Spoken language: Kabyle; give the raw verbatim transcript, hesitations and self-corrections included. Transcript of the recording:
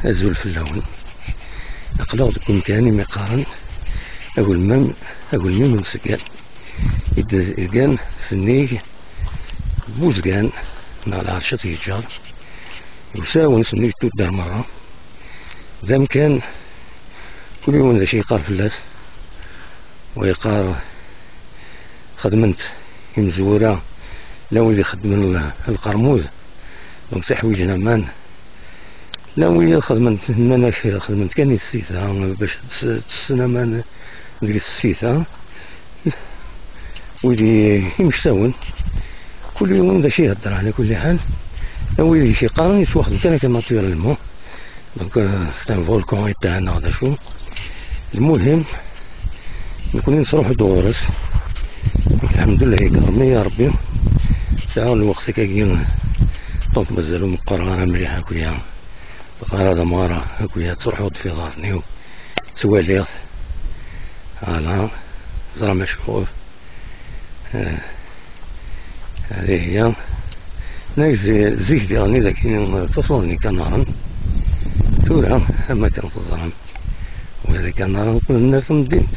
Azul fell-awen. Aql-aɣ deg umkan imi qqaren agelmim, agelmim n Sgan. I d-zgan sennig Buzgan neɣ Lɛerc At Yeǧǧar. Usawen sennig tuddar merra. D amkan kul yiwen d acu yeqqar fell-as. Wa yeqqar xedmen-t imezwura, llan wid ixeddmen l-, lqermud, donc ttiḥwiǧen aman. Llan wid xedmen-t, nnan-ak xedmen-t kan i tsita, bac ad s-, tessen aman deg tsita. Wid i-, imeksawen, kul yiwen d acu ihedder, ɛla kulli ḥal. Llan wid i s-yeqqaren yettwaxdem kan akka naturellement. Donc, euh, c'est un volcan éteint neɣ d acu. Lmuhim, nekni nettruḥu-d ɣur-s. Lḥemdullah, ikerrem-iyi Rebbi. Sɛiɣ lweqt akkagi, donc mazal ur meqqreɣ ara mliḥ akk ya. Ara d amɣar akk ya, ttruḥuɣ-d f iḍarren-iw. Ttwaliɣ-t. Ala, ẓra macu. Eh, Hadihi hiya. Nek zi-, zik diɣen i d akken ttaṣuḍen ikanaren. Tura, am akken teẓram, wa d ikanaren n tmedint.